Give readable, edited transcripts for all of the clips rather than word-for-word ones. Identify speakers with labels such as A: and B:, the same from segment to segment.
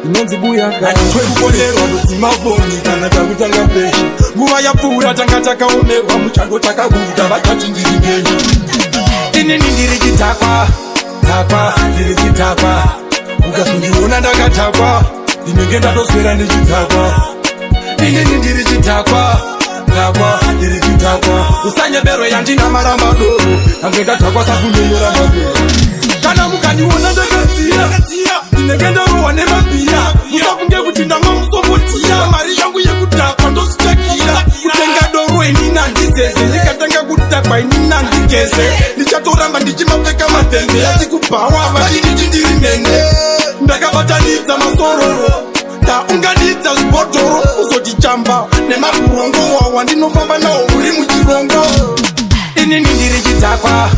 A: Inonzi buyaka.
B: Twekufonerwa ndodzimafoni kana takutanga peshi. Nguva yapfuura tanga takaomerwa, muchango takabuda, vachati ndiri ngenyi. Inini ndiri chidhakwa, dhakwa, ndiri chidhakwa. Ukazondiona ndakadhakwa, ndinenge ndatoswera ndichidhakwa. Inini ndiri chidhakwa, dhakwa, ndiri chidhakwa. Usanyeberwe yandina maramba doro, ndange ndadhakwa sakunyenyora madoro. Kana mukandiona ndakadziya, ndinenge ndarohwa nemabhiya. Musafunge kuti ndamwa musombotiya. Mari yangu yekudhakwa ndozvitsvakira. Kutenga doro inini handizeze. Ndikatanga kudhakwa inini handigeze. Ndichatoramba ndichimapfeka madhende, asi kubhawa vachinditi ndiri mhene. Ndakabatanidza masororo, ndaunganidza zvibhodhoro, kuzoti chamba nemaburongo wawa ndinofamba nawo uri muchirongo. Inini ndiri chidhakwa,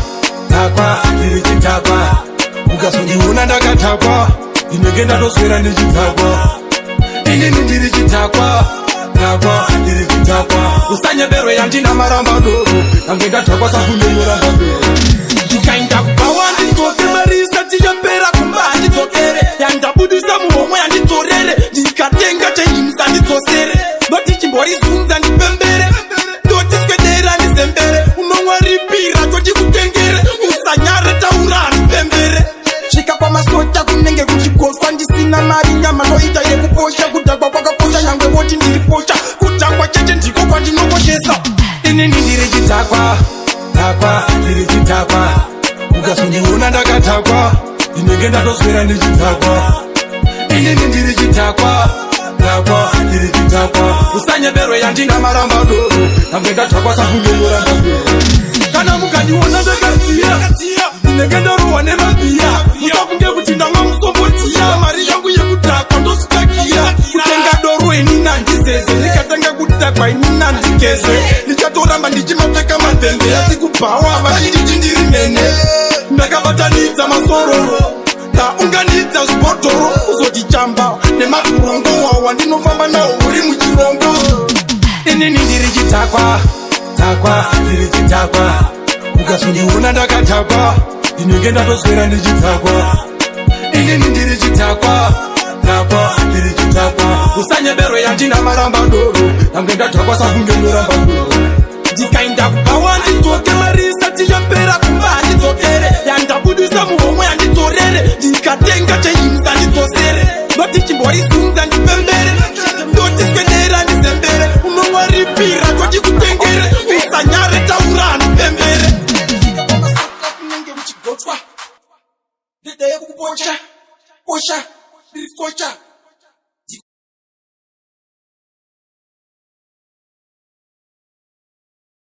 B: dhakwa, ndiri chidhakwa. Ukazondiona ndakadhakwa, ndinenge ndatoswera ndichidhakwa. Inini ndiri chidhakwa, dhakwa, ndiri chidhakwa. Usanyeberwe yandina maramba doro, ndange ndadhakwa sakunyenyora madoro. Ndikaenda kubhawa ndidzoke mari isati yapera, kumba handidzokere. Yandabudisa muhomwe handidzorere. Ndikatenga chenji musandidzosere. Ndoti chimborizunza ndipembere, ndoti swedera ndizembere. Unomwa ripira toti kutengere, usanyare, taura, handipembere. Svika kwamasocha kunenge kuchigoswa, ndisina mari nyama ndoita yekuposha. Kudhakwa kwakakosha, nyangwe woti ndiri posha, kudhakwa chete ndiko kwandinokoshesa. Inini ndiri chidhakwa, dhakwa, ndiri chidhakwa. Ukazondiona ndakadhakwa, ndinenge ndatoswera ndichidhakwa. Inini ndiri chidhakwa, dhakwa, ndiri chidhakwa. Usanyeberwe yandina maramba doro, ndange ndadhakwa sakunyenyora madoro. Kana mukandiona ndakadziya, ndinenge ndarohwa nemabhiya. Musafunge kuti ndamwa musombotiya. Mari yangu yekudhakwa ndozvitsvakira. Kutenga doro inini handizeze. Ndikatanga kudhakwa inini handigeze. Ndichatoramba ndichimapfeka madhende, asi kubhawa vachinditi ndiri mhene. Ndakabatanidza masororo, ndaunganidza zvibhodhoro, kuzoti chamba nemaburongo wawa ndinofamba nawo uri muchirongo. Inini ndiri chidhakwa, dhakwa, ndiri chidhakwa. Ukazondiona ndakadhakwa, ndinenge ndatoswera ndichidhakwa. Inini ndiri chidhakwa, dhakwa, ndiri chidhakwa. Usanyeberwe yandina maramba doro, ndange ndadhakwa sakunyenyora madoro. Ndikaenda kubhawa ndidzoke mari isati yapera, kumba handidzokere. Yandabudisa muhomwe handidzorere. Ndikatenga chenji musandidzosere. Ndoti chimborizunza ndipembere, ndoti swedera ndizembere. Unomwa ripira toti kutengere, usanyare, taura, handipembere. Kunenge kuchigotswa, ndideye kukupocha posha, ndiri socha.